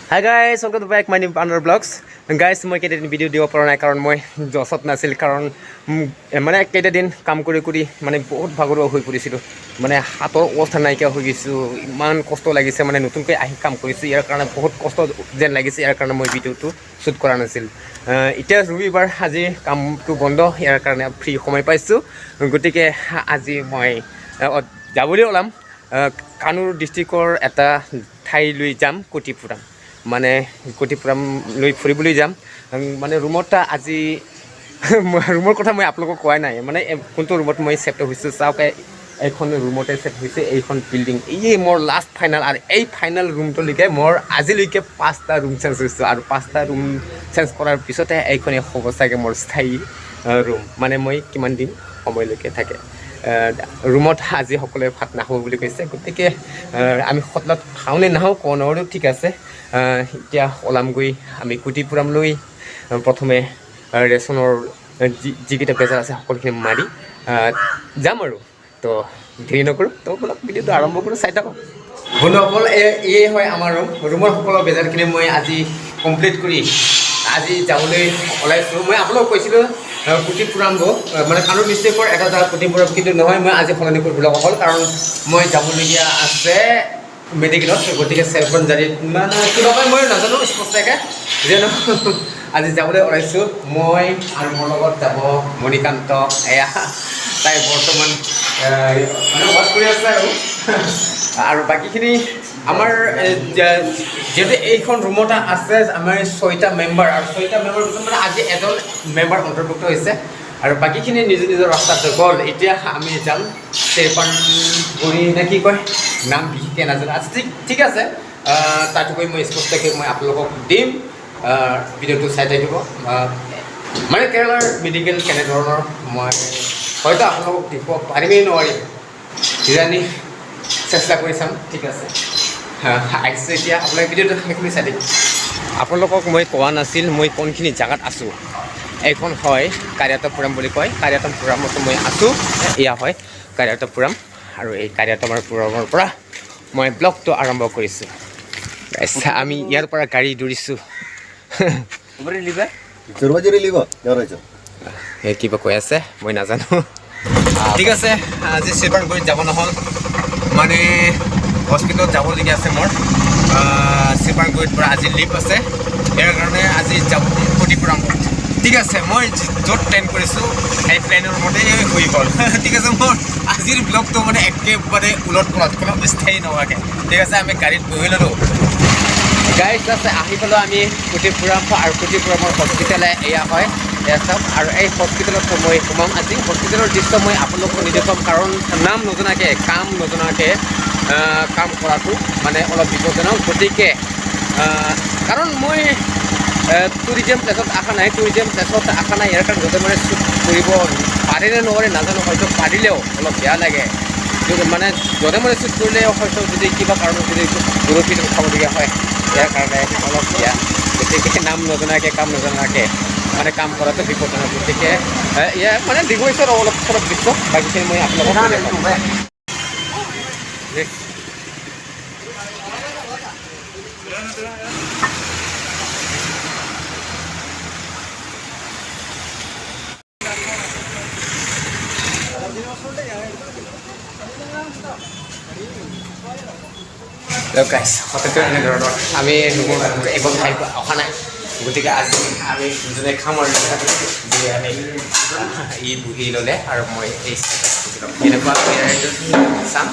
Hi guys, welcome back my new another vlogs. Guys, মই কেইটাদিন video' দিব পৰা নাই, কাৰণ মই জছত নাছিল। কাৰণ মানে কেইটাদিন কাম কৰি কৰি মানে বহুত ভাগৰুৱা হৈ পৰিছিলোঁ। মানে হাতৰ অৱস্থা নাইকিয়া হৈ গৈছোঁ, ইমান কষ্ট লাগিছে। মানে নতুনকৈ আহি কাম কৰিছোঁ, ইয়াৰ কাৰণে বহুত কষ্ট যেন লাগিছে। ইয়াৰ কাৰণে মই ভিডিঅ'টো শ্বুট কৰা নাছিল। এতিয়া ৰবিবাৰ, আজি কামটো বন্ধ, ইয়াৰ কাৰণে ফ্ৰী সময় পাইছোঁ। গতিকে আজি মই যাবলৈ ওলাম। কানুৰ ডিষ্ট্ৰিক্টৰ এটা ঠাইলৈ যাম, কটিপুৰাম। মানে কটিপুৰামলৈ ফুৰিবলৈ যাম। মানে ৰুমত আজি ৰুমৰ কথা মই আপোনালোকক কোৱাই নাই। মানে কোনটো ৰুমত মই ছেট হৈছোঁ চাওক। এইখন ৰুমতে ছেট হৈছে, এইখন বিল্ডিং। এই মোৰ লাষ্ট ফাইনেল আৰু এই ফাইনেল ৰুমটোলৈকে মোৰ আজিলৈকে পাঁচটা ৰুম চেঞ্জ হৈছোঁ আৰু পাঁচটা ৰুম চেঞ্জ কৰাৰ পিছতে এইখনেই হ'ব চাগে মোৰ স্থায়ী ৰুম। মানে মই কিমান দিন সময়লৈকে থাকে। ৰুমত আজি সকলোৱে ভাত নাখাব বুলি কৈছে, গতিকে আমি হোটেলত খাওঁ নে নাখাওঁ ক'ব নোৱাৰোঁ। ঠিক আছে, এতিয়া ওলামগৈ আমি কুটিপুৰামলৈ। প্ৰথমে ৰেচনৰ যিকেইটা বেজাৰ আছে সকলোখিনি মাৰি যাম আৰু। তো দেৰি নকৰোঁ, তো ব'লক, ভিডিঅ'টো আৰম্ভ কৰোঁ, চাই থাকক। বন্ধুসকল, এই হয় আমাৰ ৰুম। ৰুমৰ সকলো বেজাৰখিনি মই আজি কমপ্লিট কৰি আজি যাবলৈ ওলাইছোঁ। মই আপোনালোক কৈছিলোঁ কুটিপুৰাম, মানে কানুৰ ডিষ্ট্ৰিক্টৰ এটা জেগা কুটিপুৰাম, কিন্তু নহয়, মই আজি সলনি কৰিব লগা হ'ল, কাৰণ মই যাবলগীয়া আছে মেডিকেলত। গতিকে চেলফোন জাৰিত মানে কিবা কয় মই নাজানো স্পষ্টকৈ। যিহেতু আজি যাবলৈ ওলাইছোঁ মই আৰু মোৰ লগত যাব মণিকান্ত। এয়া তাই বৰ্তমান মানে ৱাচ কৰি আছে। আৰু বাকীখিনি আমাৰ যিহেতু এইখন ৰুমত আছে আমাৰ ছয়টা মেম্বাৰ আৰু ছয়টা মেম্বাৰ ভিতৰত মানে আজি এজন মেম্বাৰ অন্তৰ্ভুক্ত হৈছে আৰু বাকীখিনি নিজৰ নিজৰ ৰাস্তাত গ'ল। এতিয়া আমি যাম চেৰপানগুৰি নে কি কয় নাম বিশেষকৈ নাজানো। আচ্ছা, ঠিক আছে, তাত গৈ মই স্পষ্টকৈ মই আপোনালোকক দিম। ভিডিঅ'টো চাই থাকিব। মানে কেৰেলাৰ মেডিকেল কেনেধৰণৰ মই হয়তো আপোনালোকক দেখুৱাব পাৰিমেই নোৱাৰিম কিজানি, চেষ্টা কৰি চাম। ঠিক আছে, আহিছোঁ এতিয়া, আপোনালোকে ভিডিঅ'টো শেষলৈ চাই থাকিব। আপোনালোকক মই কোৱা নাছিল মই কোনখিনি জেগাত আছোঁ। এইখন হয় কাৰিয়াতপুৰম বুলি কয়। কাৰিয়াতপুৰমত মই আছোঁ। এয়া হয় কাৰিয়াতপুৰম আৰু এই কাৰিয়াতপুৰমৰ পৰা মই ব্লগটো আৰম্ভ কৰিছোঁ। Guys, আমি ইয়াৰ পৰা গাড়ী দৌৰিছোঁ। ചെറുവാഞ്ചേരി ലീവാ ഞായറാഴ്ച। এই কিবা কৈ আছে, মই নাজানো। ঠিক আছে, আজি শিৱসাগৰত যাব নহ'ল, মানে হস্পিটেলত যাবলগীয়া আছে মোৰ। শিৱসাগৰত পৰা আজি লিভ আছে, ইয়াৰ কাৰণে আজি যাব প্ৰতিপুৰামত। ঠিক আছে, মই য'ত প্লেন কৰিছোঁ সেই প্লেনৰ মতে হৈ গ'ল। ঠিক আছে, মোৰ আজিৰ ব্লগটো মানে একেবাৰে ওলট পালট, কোনো স্থায়ী নোহোৱাকৈ। ঠিক আছে, আমি গাড়ীত বহি ল'লোঁ। গাইজ আছে, আহি পালোঁ আমি কুটিপুৰাম আৰু কুটিপুৰামৰ হস্পিটেল এয়া হয়। এয়া চাওক, আৰু এই হস্পিটেলত মই সোমাম আজি। হস্পিটেলৰ দৃশ্য মই আপোনালোকক নেদেখুৱাম, কাৰণ নাম নজনাকৈ, কাম নজনাকৈ কাম কৰাটো মানে অলপ বিপদজনক। গতিকে কাৰণ মই টুৰিজিম প্লেচত অহা নাই, টুৰিজিম প্লেচত অহা নাই, ইয়াৰ কাৰণে য'তে মানে শ্বুট কৰিব পাৰে নে নোৱাৰে নাজানো। হয়তো পাৰিলেও অলপ বেয়া লাগে। মানে য'তে মানে শ্বুট কৰিলে হয়তো যদি কিবা কাৰণত যদি গৰু পিটন খাবলগীয়া হয়, ইয়াৰ কাৰণে অলপ বেয়া। গতিকে নাম নজনাকৈ, কাম নজনাকৈ মানে কাম কৰাটো বিপদজনক। গতিকে ইয়াৰ মানে দেখুৱাইছোঁ আৰু অলপ চলপ দৃশ্য, বাকীখিনি মই আপোনালোকক নেদেখাম। গাইছ, সততে এনেধৰণৰ আমি ৰুমৰ একো খাই অহা নাই। গতিকে আজি আমি দুজনে খাম আৰু যে আমি ই বহি ল'লে আৰু মই এই চাইডত বহি ল'ম। এনেকুৱা চাম।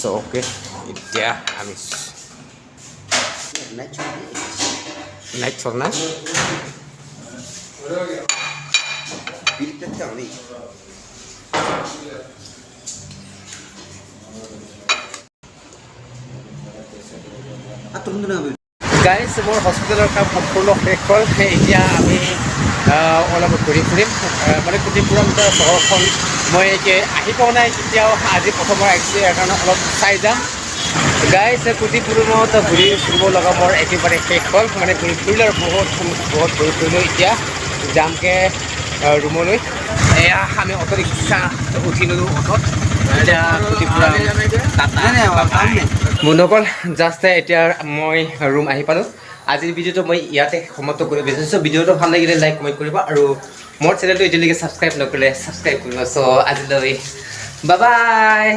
চ' অ'কে, এতিয়া আমি নাইট চল না। গাইজ, মোৰ হস্পিটেলৰ কাম সম্পূৰ্ণ শেষ হ'ল। এতিয়া আমি অলপ ঘূৰি ফুৰিম। মানে কুটিপুৰম চহৰখন মই এতিয়া আহি পোৱা নাই কেতিয়াও, আজি প্ৰথমবাৰ আহিছোঁ, ইয়াৰ কাৰণে অলপ চাই যাম। গাইছ, কুটিপুৰমত ঘূৰি ফুৰিব লগা মোৰ একেবাৰে শেষ হ'ল। মানে ঘূৰি ফুৰিলোঁ আৰু বহুত বহুত ঘূৰি ফুৰিলোঁ। এতিয়া যামগৈ ৰুমলৈ। এয়া আমি অটো ৰিক্সা উঠি ল'লোঁ অট'ত। এতিয়া কুটিপুৰম টাটা। বন্ধুসকল, জাষ্ট এতিয়া মই ৰুম আহি পালোঁ। আজিৰ ভিডিঅ'টো মই ইয়াতে সমাপ্ত কৰিব বিচাৰিছোঁ। ভিডিঅ'টো ভাল লাগিলে লাইক, কমেণ্ট কৰিব আৰু মোৰ চেনেলটো এতিয়ালৈকে ছাবস্ক্ৰাইব নকৰিলে ছাবস্ক্ৰাইব কৰিব। চ' আজিলৈ বাই বাই।